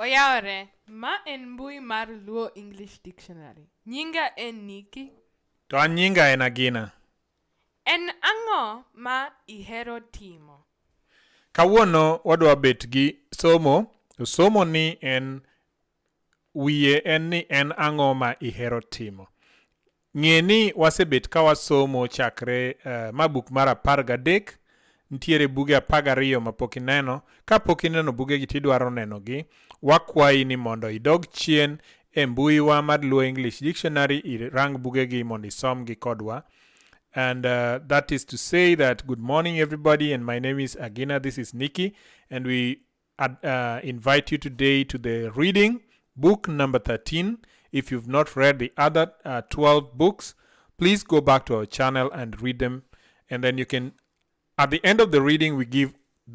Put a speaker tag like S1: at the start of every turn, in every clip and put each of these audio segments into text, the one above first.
S1: Oyawore, ma en mbui mar Luo English Dictionary. Nyinga en Nikki.
S2: To an nyinga en Agina.
S1: En ang'o ma ihero timo?
S2: Kawuono wadwa bet gi somo, to somo ni en wiye en ni en ang'o ma ihero timo. Ng'e ni wasebet ka wasomo chakre uh, ma buk mar 13 nitiere buge 12 ma pok ineno. Ka pok ineno bugegi tidwaro nenogi, wakwayi ni mondo idog chien e mbuiwa mar Luo English Dictionary irang bugegi mondo isomgi kodwa. And that is to say that good morning everybody and my name is Agina, this is Nikki and we invite you today to the reading book number 13. If you've not read the other 12 books, please go back to our channel and read them. And then you can, at the end of the reading, we give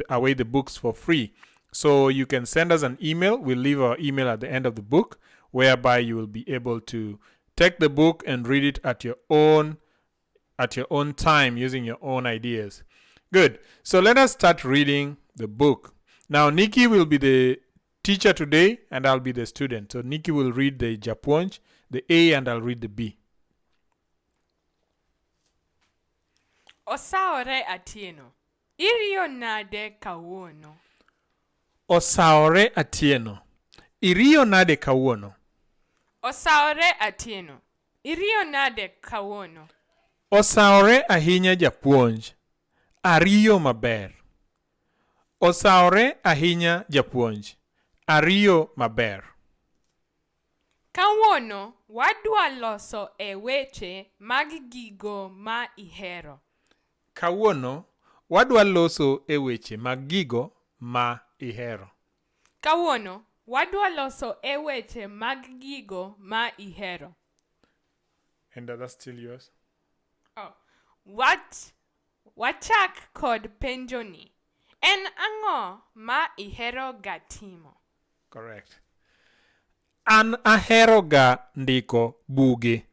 S2: away the books for free. So you can send us an email. We'll leave our email at the end of the book, whereby you will be able to take the book and read it at your own at your own time using your own ideas. Good. So let us start reading the book. Now Nikki will be the teacher today and I'll be the student. So Nikki will read the Japuonj, the A, and I'll read the B.
S1: Osawore Atieno. Iriyo nade kawuono?
S2: Osawore Atieno. Iriyo nade kawuono?
S1: Osawore Atieno. Iriyo nade kawuono?
S2: Osawore ahinya japuonj. Ariyo maber. Osawore ahinya japuonj. Ariyo maber.
S1: Kawuono wadwa loso e weche mag gigo ma ihero.
S2: Kawuono wadwa loso e weche mag gigo ma ihero.
S1: Kawuono wadwa loso e weche mag gigo ma ihero.
S2: And that's still yours.
S1: Oh. What wachak kod penjo ni. En ang'o ma ihero ga timo?
S2: Correct. An ahero ga ndiko buge.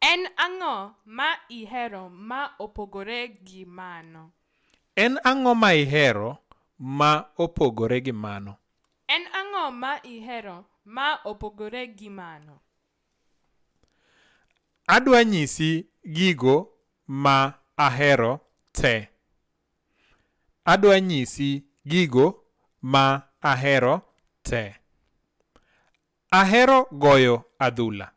S1: En ang'o ma ihero ma opogore gi mano?
S2: En ang'o ma ihero ma opogore gi mano?
S1: En ang'o ma ihero ma opogore gi mano?
S2: Adwa nyisi gigo ma ahero te. Adwa nyisi gigo ma ahero te. Ahero goyo adhula.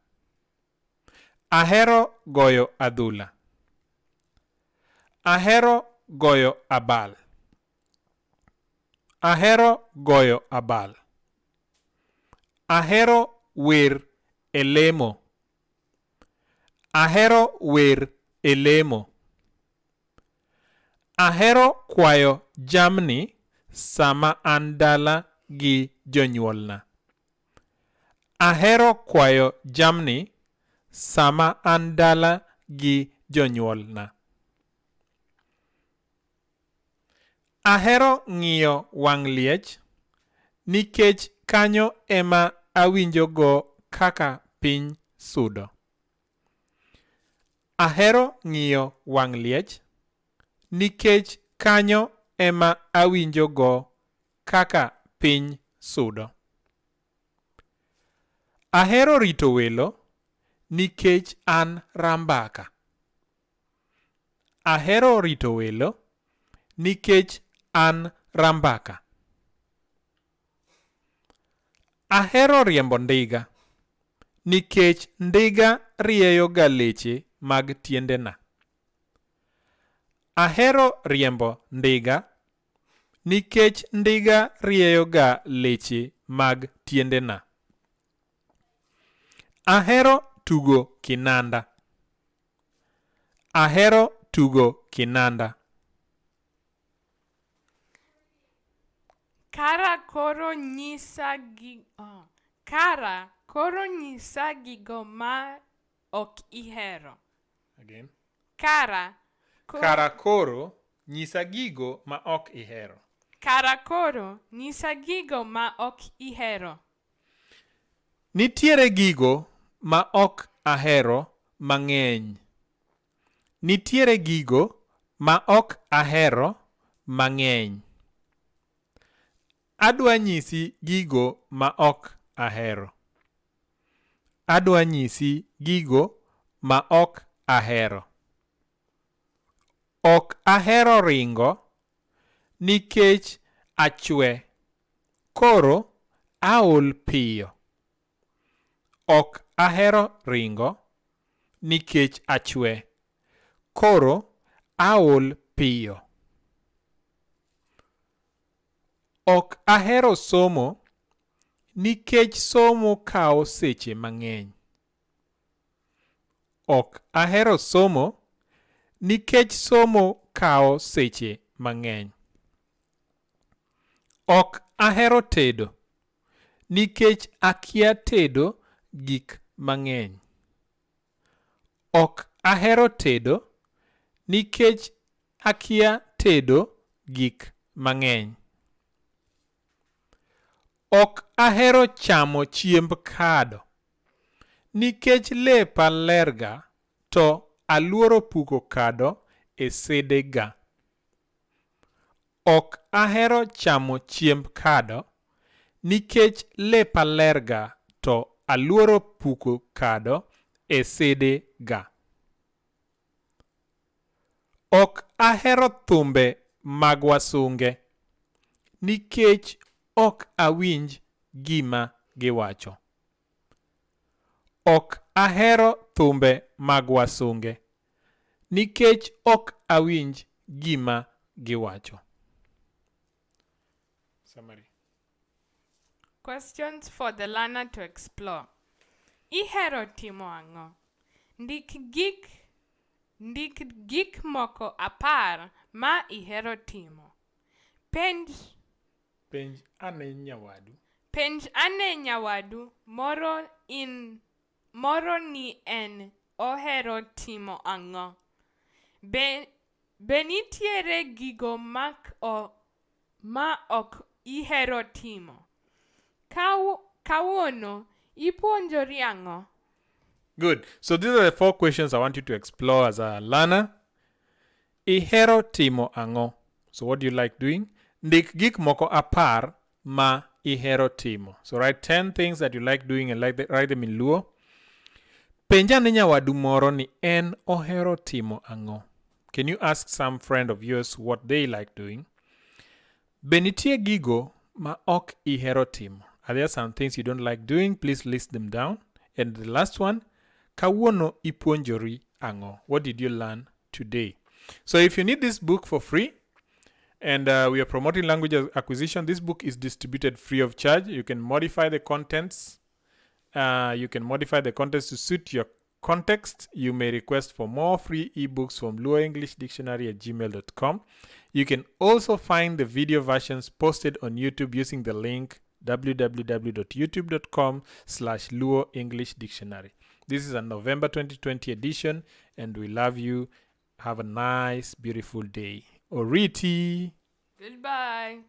S2: Ahero goyo adhula. Ahero goyo abal. Ahero goyo abal. Ahero wer e lemo. Ahero wer e lemo. Ahero kwayo jamni sama an dala gi jonyuolna. Ahero kwayo jamni sama an dala gi jonyuolna. Ahero ng'iyo wang' liech nikech kanyo ema awinjogo kaka piny sudo. Ahero ng'iyo wang' liech nikech kanyo ema awinjogo kaka piny sudo. Ahero rito welo nikech an rambaka. Ahero rito welo nikech an rambaka. Ahero riembo ndiga nikech ndiga rieyo ga leche mag tiendena. Ahero riembo ndiga nikech ndiga rieyo ga leche mag tiendena. Ahero tugo kinanda. Ahero tugo kinanda.
S1: Kara koro nyisa gi oh. Kara koro nyisa gigo ma ok ihero.
S2: Again.
S1: Kara
S2: koro, Kara koro nyisa gigo ma ok ihero.
S1: Kara koro nyisa gigo ma ok ihero.
S2: Nitiere gigo ma ok ahero mang'eny. Nitiere gigo ma ok ahero mang'eny. Adwa nyisi gigo ma ok ahero. Adwa nyisi gigo ma ok ahero. Ok ahero ringo nikech achwe. Koro aol piyo. Ok ahero ringo nikech achwe. Koro aol piyo. Ok ahero somo nikech somo kawo seche mang'eny. Ok ahero somo nikech somo kawo seche mang'eny. Ok ahero tedo nikech akia tedo gik mang'eny. Ok ahero tedo nikech akia tedo gik mang'eny. Ok ahero chamo chiemb kado nikech lepa lerga to aluoro puko kado e sede ga. Ok ahero chamo chiemb kado nikech lepa lerga to aluoro puko kado e sede ga. Ok ahero thumbe mag wasunge nikech ok awinj gima giwacho. Ok ahero thumbe mag wasunge nikech ok awinj gima giwacho. Summary.
S1: Questions for the learner to explore. Ihero timo ang'o? Ndik gik moko apar ma ihero timo. Penj
S2: Penj ane nyawadu.
S1: Penj ane nyawadu moro ni en ohero timo ang'o. Be nitiere gigo ma ok ihero timo? Kawuono ipuonjori ang'o?
S2: Good. So these are the four questions I want you to explore as a learner. Ihero timo ang'o? So what do you like doing? Ndik gik moko apar ma ihero timo. So write 10 things that you like doing and write them in Luo. Penj ane nyawadu moro ni en ohero timo ang'o? Can you ask some friend of yours what they like doing? Be nitie gigo ma ok ihero timo? Are there some things you don't like doing? Please list them down. And the last one, kawuono ipuonjori ang'o? What did you learn today? So if you need this book for free, and we are promoting language acquisition, this book is distributed free of charge. You can modify the contents. You can modify the contents to suit your context. You may request for more free ebooks from luoenglishdictionary@gmail.com. You can also find the video versions posted on YouTube using the link www.youtube.com/luoenglishdictionary. This is a November 2020 edition, and we love you. Have a nice, beautiful day. Oriti.
S1: Goodbye.